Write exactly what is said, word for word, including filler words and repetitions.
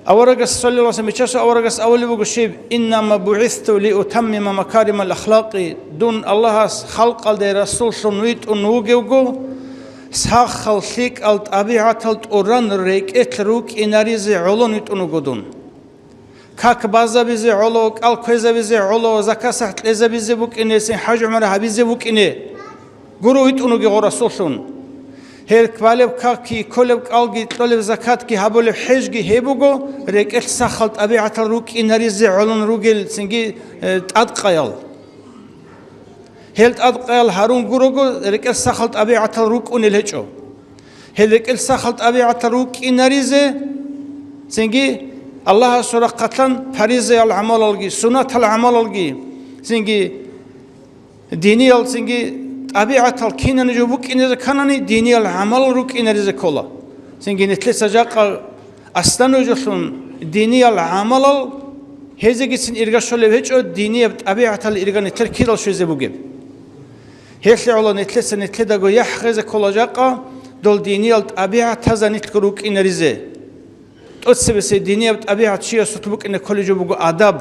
Аварагас, саллаллагьу гӀалайгьи ва саллам, ичасул аварагас абулеб буго щиб: «Иннама бугӀисту лиутаммима макаримал ахлакъи», дун Аллагьас халкъалде расуллъун витӀун вугевго, сахал лъикӀал тӀабигӀатал тӀуран рекӀелъ рукӀинаризе гӀолон витӀун вуго дун. Как базабизе гӀоло, кӀал кквезабизе гӀоло, закат-сахӀ кьезабизе букӀине, цин хӀаж-гӀумра гьабизе букӀине гуро витӀун вугев гъо расуллъун. Гьел балеб какги, кколеб кӀалги, кьолеб закатги, гьабулеб хӀежги гьеб буго, рекӀелъ сахал тӀабигӀатал рукӀинаризе гӀолон ругел цинги, э, тӀадкъаял. Гьел тӀадкъаял гьарун гурого, рекӀелъ сахал тӀабигӀатал рукӀунел гьечӀо. Гьел рекӀелъ сахал тӀабигӀатал рукӀинаризе, цинги Аллагьасул рахъалъан паризаял гӀамалалги, суннатал гӀамалалги, цинги диниял, цинги тӀабигӀатал кинани жо букӀинаризе кканани, диниял гӀамалал рукӀинаризе ккола. Цинги нилъеца жакъа асланужелъун диниял гӀамалал гьезегицин ирга щолеб гьечӀо, динияб тӀабигӀатал ирга нилъер кидал щвезе бугеб. Гьелъ гӀоло нилъеца нилъедаго яхӀ гъезе ккола жакъа, дол диниял тӀабигӀат таза нилъго рукӀинаризе. ТӀоцебесеб динияб тӀабигӀат чиясулъ букӀине кколеб жо буго адаб.